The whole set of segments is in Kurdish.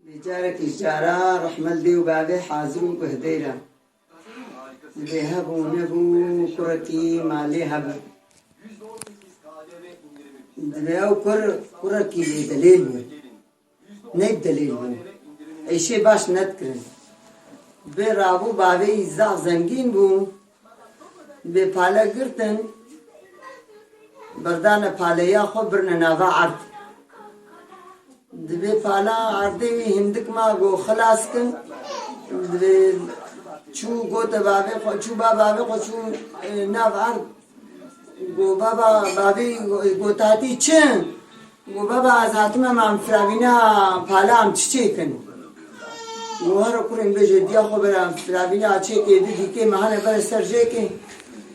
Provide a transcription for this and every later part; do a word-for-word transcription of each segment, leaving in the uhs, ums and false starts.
Bê carekî ji cara rehme li dê û bavê hazir û guhdêr e. Divê hebû nebû kurekî malê hebû. Divê ew kur, kurekî bê delêl bû. Ne delîl bû. Êşê baş nedikirin. Bê rabû bavê wî zaf zengîn bû. Bê pale girtin. Berdane paleya xwe birine nava erd. Divê pala erdê wî hindik ma go xilas kin. Divê çû gote bavê xwe, çû ba bavê xwe çû, e, nav erd. Go baba, bavê go tatî çi? Go baba, ez hatime ma em firavîna pala em çi çêkin? Go here kurê min bêje diya xwe bera firavîna çêkê di dîkê me hene bere ser jêkê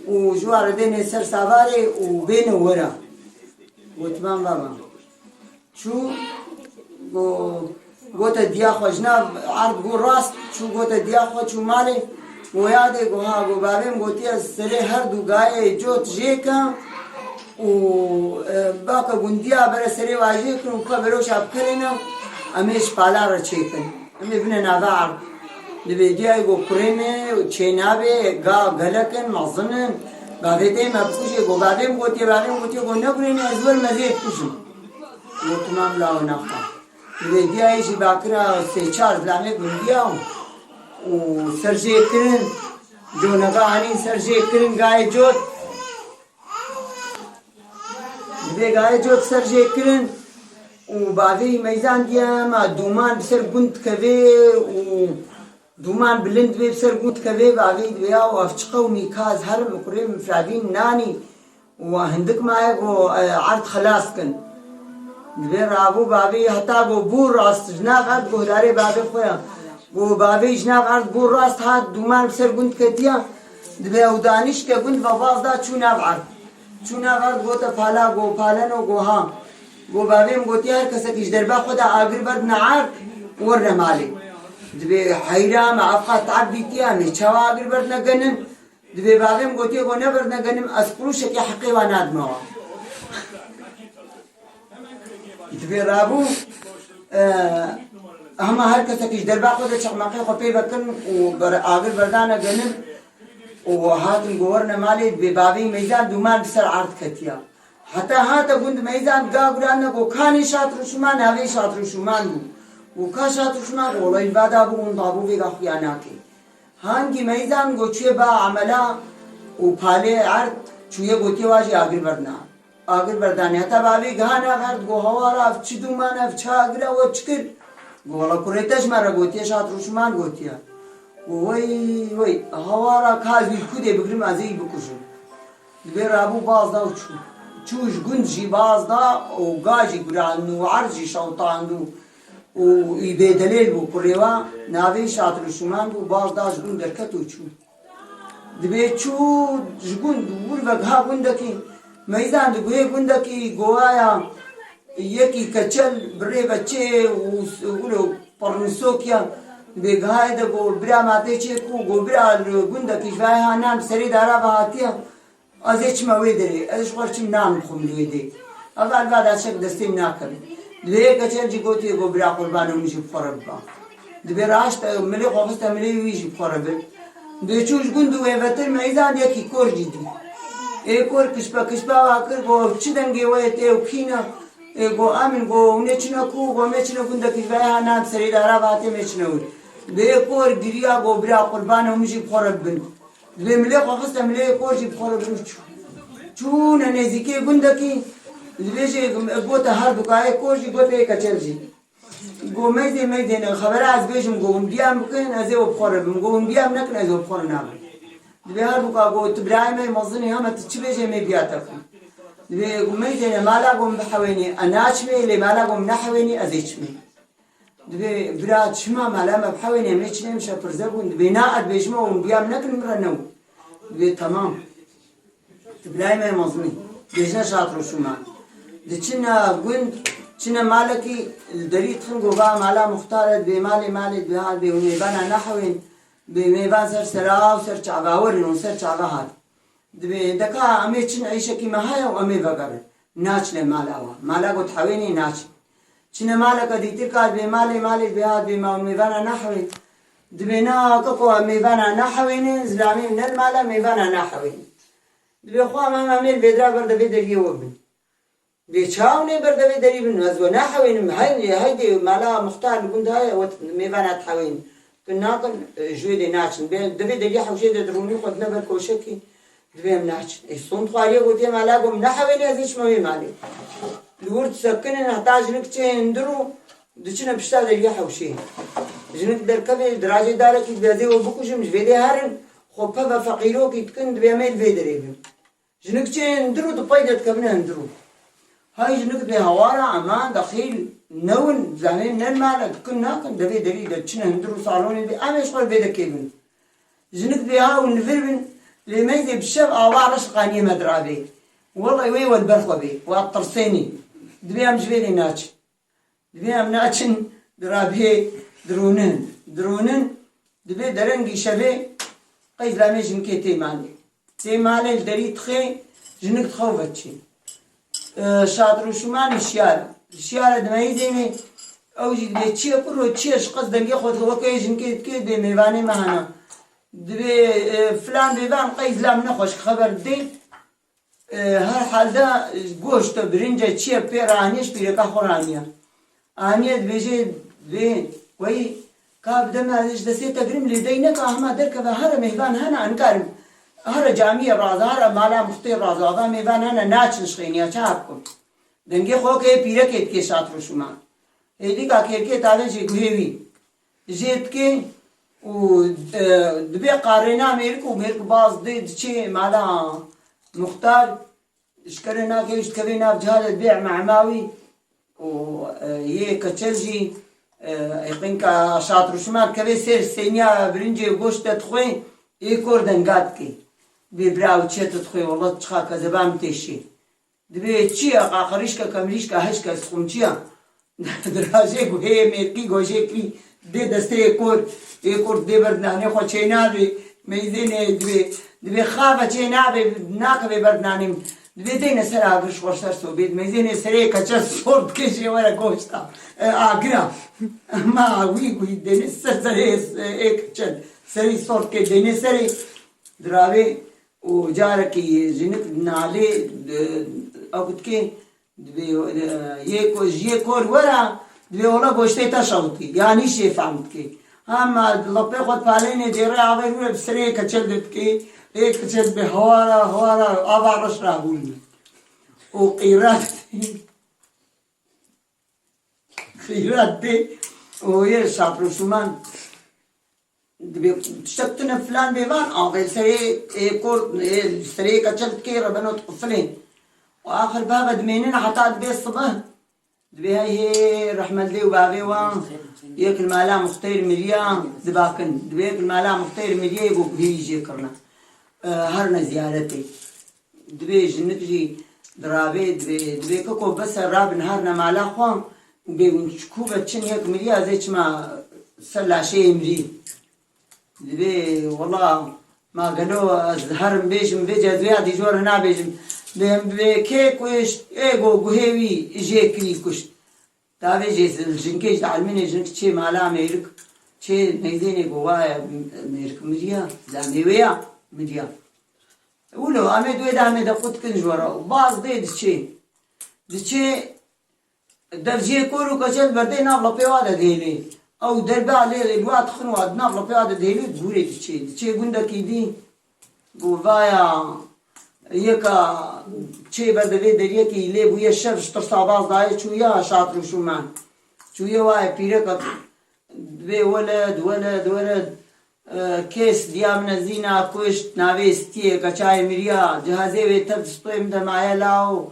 û ji wa re dêne ser savarê û bêne wera. Go timam baba. Çû, go, gote diya xwe ji nav erd bû rast, çû gote diya xwe çû malê, go yadê, go ha, go bavê min gotiye serê her du gayê cot jêke û, e, bake gundiya bere serê wa jêkin û xwe beroşa bikerêne, em ê ji pala re çêkin. Em ê bine nava erd. Divê diyayê go kurê me çê nabe, ga gelek in, mezin in. Bavê te me bikujê, go bavê min gotiye, bavê min gotiye, go negurêne ez werim ez ê bikujim. Go timam lawo naxa. Divê diyayê jî bakira sê çar zilamê gundiya û ser jê kirin. Conega anîn ser jê kirin gayê cot. Divê gayê cot ser jê kirin û bavê wî meyzan diye ma dûman bi ser gund dikeve û dûman bilind bê bi ser gund dikeve, bavê wî divê ya ev çi qewmî ka ez herim kurê min firavîn nanî. Û hindik maye ku, e, erd xilas kin. Divê rabû bavê heta ku bû rast ji nav erd guhdarê bavê xwe ya. Ku bavê ji nav erd bû rast hat dûman bi ser gund ketiya. Divê ew danîşke gund ve baz da çû nav erd. Çû nav erd gote pala ku paleno ku ha. Ku bavê min gotiye her kesekî ji derba xwe de agir berdine erd werine malê. Divê heyra me ev qat te'eb dîtiye em ê çawa agir berdine genim. Divê bavê min gotiye ku neberdine genim ez qurûşekê heqê wan nadime wan. Divê rabû, e, hema her kesekî ji derba xwe de çeqmeqê xwe pê vekirin û ber-, agir berdane genim û hatin ku werine malê divê bavê meydan dûman bi ser erd ketiya. Heta hate gund meydan ga gurane ku kanê şatrûşûman navê şatrûşûman bû. Û ka şatrûşûman ku wela îva da bû hûn dabû vêga xuya nake. Hangî meyzan go çûye ba emela û palê erd çûye gotiye wa jî agir berdina. Agir berdanê heta bavê giha nav erd go hawara ev çi dûman ev çi agir e we çi kir? Go wela kurê te ji me re gotiye şatrûşûman gotiye. Go wey wey hawara ka ez wî li ku dê bigirim ez ê wî bikujim. Divê rabû baz da û çû. Çû ji gund jî baz da û ga jî guran û erd jî şewtand û û î bêdelêl bû kurê wa, navê şatrûşûman bû, baz da ji gund derket û çû. Divê çû ji gund wir ve giha gundekî, meyzan di guhê gundekî govaya yekî keçel bi rê ve çê û s-, wilo pirnisokiya, divê gihayê de go bira ma tê çê ku go bira li gundekî ji vayê ha nan bi serê dara ve hatiye. Ez ê çime wê derê, ez ji xwe re çim nan bixwim li wê dê. Ev elva da çek destê min nakeve. Divê yê keçel jî gotiye go bira qurban û min jî bi xwe re biba. Divê raşt milê xwe xiste milê wî jî bi xwe re bir. Divê çû ji gund û wê vetir meyzan yekî kor jî dî. Ê kor kişpe kişpe wa kir go çi dengê we yê tê û kî ne? Ê go a min go hûn ê çine ku? Go em ê çine gundekî ji vayê ha nan serê dara ve hatê em ê çine wir. Divê yê kor giriya go bira qurban û min jî bi xwe re bibin. Divê milê xwe xiste milê kor jî bi xwe re bir û çû. Çûne nêzîkê gundekî, dibêje gote her du kayê kor jî gote yê keçel jî. Go meyzê meyzê ne xebera ez bêjim go hûn biya min bikin ez ê we bi xwe re bim. Go hûn biya min nekin ez we bi xwe re nabim. Divê her du ka go tu birayê me yê mezin î hema tu çi bêjê em ê biya te bikin. Divê go meyzê ne mala go min bihewênî e naçimê lê mala go min nehewênî ez ê çimê. Divê bira çima mala me bihewêne em ê çinê min şepirze bûn. Divê na ez dibêjime hûn biya min nekin min re new. Divê temam. Tu birayê me yê mezin î. Bêjine şatir û şûman. Diçine gund, çine malekî li derî dixin go va mala muxtar e, divê malê malê divê ha divê hûn mêvana nehewên. Divê mêvan ser sera û ser çava werin û ser çava hat. Divê deka em ê çin eyşekî me heye û em ê vegerin. Naçine mala wa. Mala got hewênê naçin. Çine maleke dîtir ka dibê malê, malê dibê ha dibê ma mêvana nahewên. Dibê na keko em mêvana nahewênin, zilamê min ne li mala mêvana nahewên. Dibê xwe em em em ê li vêdira ber de vê deriyê we bin. Dibê çaw nê ber de vê derî bin, ez we nahewênim, hey, hey dê mala muxtar li gund heye, we mêvana dihewên. Kin nakin, e, ji wê dê naçin. Bê, di vê deriyê hewşê de dirûnî xwe dine ber koşekî. Dibê em naçin. Ê, stûn xwariye gotiye mala, got, "Min nehewêne, ez ê çime wê malê." Li wir disekinin heta jinik çê hundir û diçine pişta deriyê hewşê. Jinik derkeve, dirajê darekî dibê, "Ez ê we bikujim, ji vê dê herin, xwe peve feqîrokî dikin, dibê em ê li vê derê bin." Jinik çê hundir û di pey de dikevine hundir û. Hay jinik dibê hawara, eman dexîl newin, zanê ne mala dikin nakin, devê derî de çine hundir û salonê dibê, em ê ji xwe li vê de kê bin. Jinik dibê ha hûn li vir bin, lê meyzê bi şev ava reş qaniyê me dirabê. Wellay wê we li ber xwe bê, we tirsênî. Dibê em ji vê lê naçin. Dibê em naçin, dirabê dirûnin. Dirûnin, dibê derengî şevê qey zilamê jinikê tê malê. Tê malê li derî dixê, jinik dixew veçî. E, şatir û şûman li şiyar e. Li şiyar e dimeyîzênê, ew jî dibê çi ye kuro, çi ye, ji qas dengê xwe dike, weke yê jinikê dikê, dibê mêvanê me hene. Dibê, e, filan bêvan qey zilam nexweş xeber didê. E, her halde goşt e, birince çi ye pê re aniye, ji pîreka xwe re aniye. Aniye dibêje, dibê, wey, ka bi dema ji destê te girim lê dey neka, hema derkeve, here mêvan hene, nikarim. Here camiyê raza, here mala muxtê raza, va mêvan hene, naçin ji xêniya, çawa bikim? Dengê xwe weke yê pîrekê dikê şatir û şûman. Êdîka kêrkê tavê jê guhê wî jê dikê û, e, dibê qarêna mêrik û mêrik baz dê diçê mala muxtar, ji kerê nakê wî ji dikevê nav ciha de dibê ema ema wî û, e, yê keçel jî, e, ê qînka şatir û şûman dikevê sêr sêniya birincê û goşt de dixwê, ê kor denga dikê. Dibê bira ew çi ye tu dixwê, wela çiqa kezeba min tê şê. Dibê çi ye, qaqirîşke, kemirîşke, hişke, siqumçiya. Dirajê guhê mêrkî gojê kirî, dê destê yê kor, yê kor dê ber nanê xwe çê nabê, meyzênê dibê, dibê xave çê nabê, nakeve ber nanê min. Dibê deyne ser agir ji xwe ser sobê, meyzênê serê keçe sor dikê jê were goşta, e, agira. Ma wî guhî dênê ser serê, e, ê keçe, serî sor dikê dênê serê, dirabê. Û carekî jinik nalê, e, ew dikê, dibê, e, yê ko-, ji yê kor wera, dibê wela goştê te şewitî. Yanî şê fehm dikê. Hema lepê xwe palênê dêrê avê rû re bi serê keçel de dikê. Ê keçel dibê hewara, hewara, ava reş rabûn. Û qîret, qîret dê. Û yê şaproşûman. Dibê tiştek tune filan bê van, avê li serê ê kor, ê li serê keçel dikê, rebeno diqifilê. Û axir bava dimênin heta dibê sibih. Dibê hey hê rehmet lê û bavê wan, yek li mala muxtêr miriya, dibakin. Dibê yek li mala muxtêr miriya, yê ku guhê wî jê kirine. E, herine ziyaretê. Dibê jinik jî dirabê, dibê, dibê keko bes e, rabin herine mala xwe û bê hûn ji ku ve çin, yek miriya, ez ê çima ser laşê yê mirî. Dibê, wela, ma gelo ez herim bêjim, vê cezûya dîjor hina bêjim. Dibê, dibê kê kuşt, ê go guhê wî jê kirî kuşt. Davê jê li jinkê ji elmînê jink çê mala mêrik, çê neyzênê go waye mêrik miriya, zanê wê ya miriya. Wilo, em ê duê de em ê de qut kin ji we re. Baz dê diçê. Diçê, dev jê kor û keçel berdê nav lepê wa de dihêlê. Ew derbe lê li wa dixin wa di nav lepê wa de dihêlê, dibûrê diçê. Diçê gundekî dî. Got, vaya, yeka çê ber de vê deriyekî lê bûye şev ji tirsa baz dayê çûye şatir û şûman. Çûye waye pîreka dibê weled, weled, weled. E, kês diya min e zîna kuşt, navê Stiyê, keçayê miriya, cihazê wê tev di stoyê min de maye law,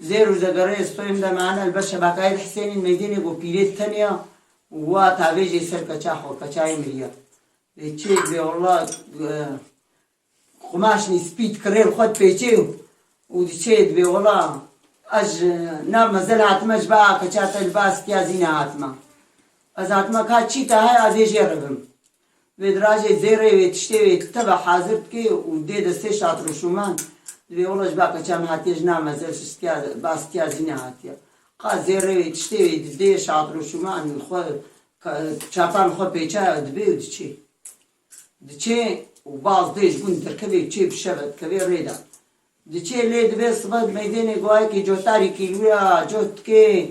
zêr û zegerê stoyê min de mane, li ber şebakayê dihsênîn, meydênê got pîrê di tenê ya, wa tavêjê ser keça xwe, keçayê miriya. Lê çê dibê wela, e, qumaşnî spî dikirê li xwe dipêçê û diçê dibê wela, ez ji nav mezel hatime, ji ba keça te li ba stiya zîne hatime. Ez hatime ka çî te heye, ez ê jê re bim. Vê dirajê zêrê wê tiştê wê teve hazir dikê û dê destê şatir û şûman. Dibê wela ji ba keça min hatiye, ji nav mezel ji stiya, ba stiya zîne hatiye. Qa zêrê wê tiştê wê didê şatroşûman xwe, ka-, çapan xwe pêça dibê û diçê. Diçê û baz dê ji bûn derkevê û çê bi şeve dikevê rê de. Diçê lê dibê sibe meydênê guhayekî cotarî kîlûya cot dikê.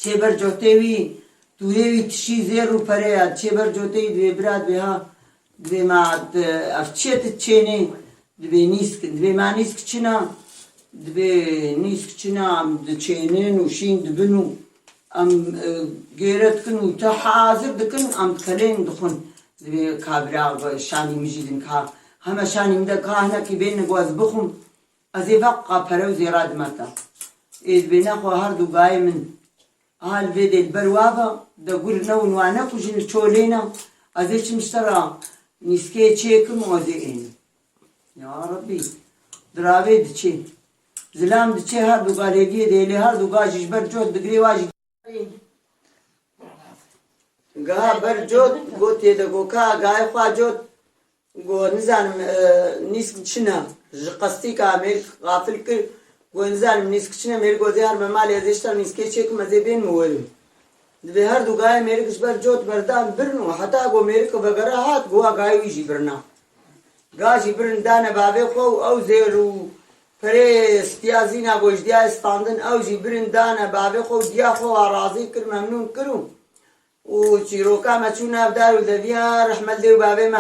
Çê ber cotê wî, tûrê wî tişî zêr û pere ya. Çê ber cotê wî dibê bira dibê ha, dibê ma, ev çi ye tu çênê? Dibê nîsk, dibê ma nîsk çina? Dibê nîsk çina, em diçênin û şîn dibin û em, e, gêre dikin û te hazir dikin, em dikelên dixwin. Dibê ka bira şanî min jî din ka, heme şanî min de ka hinekî bêne ku ez bixwim. Ez ê veqa pere û zêra dime te. Ê dibê nexwe her du gayê min. Ha li vê dê li ber wa be, de gur newin wa nekujin li çolê ne. Ez ê çim ji te re nîskê çêkim û ez ê ênim. Ya Rebbî, diravê diçê. Zilam diçê her du ga lêviyê dê lê her du ga jî ji ber cot digirê wa jî. Giha ber cot, gotiye de go ka gayê xwa cot, go nizanim, e, nîsk çi ne, ji qestîka mêrik xafil kir, go nizanim nîsk çi ne, mêrik go zê her me malê ez ê ji te nîskê çêkim ez ê bênim û werim. Dibê her du gayê mêrik ji ber cot berdan birin û heta go mêrik vegere hat, go wa gayê wî jî birina. Ga jî birin dane bavê xwe û ew zêr û perê stiyazîna ku ji diyayê standin, ew jî birin dane bavê xwe û diya xwe wa razî kir, memnûn kir û, û çîroka me çû nav dar û deviya rehmet lê û bavê me